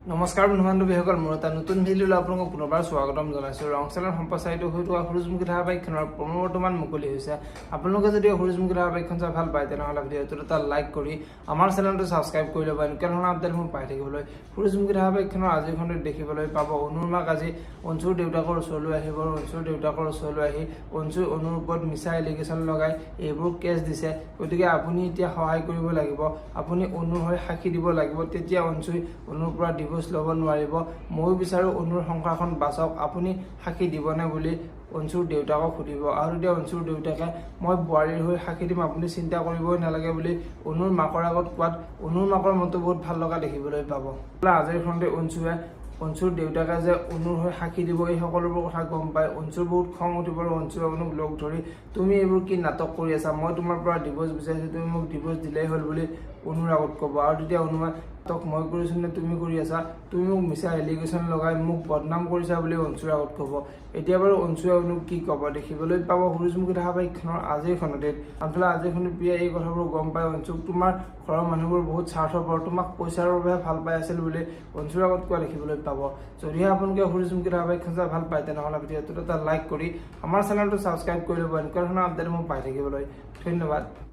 নমস্কাৰ বন্ধু বান্ধৱীসকল, মোৰ এটা নতুন ভিডিঅ'লৈ আপোনালোকক পুনৰবাৰ স্বাগতম জনাইছোঁ। ৰং চেনেলত সম্প্ৰচাৰিত হৈ থকা সূৰুযমুখী ধাৰাবাহিকখনৰ প্ৰমো বৰ্তমান মুকলি হৈছে। আপোনালোকে যদি সূৰুযমুখী ধাৰাবাহিকখন চাই ভাল পায়, তেনেহ'লে ভিডিঅ'টোত এটা লাইক কৰি আমাৰ চেনেলটো ছাবস্ক্ৰাইব কৰি ল'ব এনেকুৱা ধৰণৰ আপডেটসমূহ পাই থাকিবলৈ। সূৰুযমুখী ধাৰাবাহিকখনৰ আজিৰ খণ্ডত দেখিবলৈ পাব, অনুৰ মাক আজি অঞ্চুৰ দেউতাকৰ ওচৰলৈ আহিব আৰু অঞ্চুৰ দেউতাকৰ ওচৰলৈ আহি অঞ্চুৰ অনুৰ ওপৰত মিছা এলিগেশ্যন লগাই এইবোৰ কেছ দিছে, গতিকে আপুনি এতিয়া সহায় কৰিব লাগিব, আপুনি অনুৰ হৈ সাক্ষী দিব লাগিব, তেতিয়া অঞ্চুই অনুৰ পৰা ডিভ'ৰ্চ ল'ব নোৱাৰিব। ময়ো বিচাৰোঁ অনুৰ সংসাৰখন বাচক, আপুনি সাক্ষী দিবনে বুলি অঞ্চুৰ দেউতাকক সুধিব। আৰু তেতিয়া অঞ্চুৰ দেউতাকে মই বোৱাৰীৰ হৈ সাক্ষী দিম, আপুনি চিন্তা কৰিবই নালাগে বুলি অনুৰ মাকৰ আগত কোৱাত অনুৰ মাকৰ মনটো বহুত ভাল লগা দেখিবলৈ পাব। আজিৰ খণ্ডে অঞ্চুৱে অঞ্চুৰ দেউতাকে যে অনুৰ হৈ সাক্ষী দিব, এই সকলোবোৰ কথা গম পাই অঞ্চুৰ বহুত খং উঠিব আৰু অঞ্চুৱে অনুক লগ ধৰি তুমি এইবোৰ কি নাটক কৰি আছা, মই তোমাৰ পৰা ডিভ'ৰ্চ বিচাৰিছোঁ, তুমি মোক ডিভ'ৰ্চ দিলেই হ'ল বুলি অনুৰ আগত ক'ব। আৰু তেতিয়া অনুৱে নাটক মই কৰিছোঁ নে তুমি কৰি আছা, তুমি মোক মিছা এলিগেশ্যন লগাই মোক বদনাম কৰিছা বুলি অঞ্চুৰ আগত ক'ব। এতিয়া বাৰু অঞ্চুৱে অনুক কি ক'ব, দেখিবলৈ পাব সূৰুযমুখী ধাৰাবাহিকখনৰ আজিৰ খণ্ডটিত। আনফালে আজিৰ খণ্ডত প্ৰিয়াই এই কথাবোৰ গম পাই অঞ্চুক তোমাৰ ঘৰৰ মানুহবোৰ বহুত স্বাৰ্থপৰ, তোমাক পইচাৰ বাবেহে ভাল পাই আছিল বুলি অঞ্চুৰ আগত কোৱা দেখিবলৈ পাব। যদিহে আপোনালোকে সূৰুযমুখী ধাৰাবাহিকখন চাই ভাল পায়, তেনেহ'লে ভিডিঅ'টোত এটা লাইক কৰি আমাৰ চেনেলটো ছাবস্ক্ৰাইব কৰি ল'ব এনেকুৱা ধৰণৰ আপডেটসমূহ পাই থাকিবলৈ। ধন্যবাদ।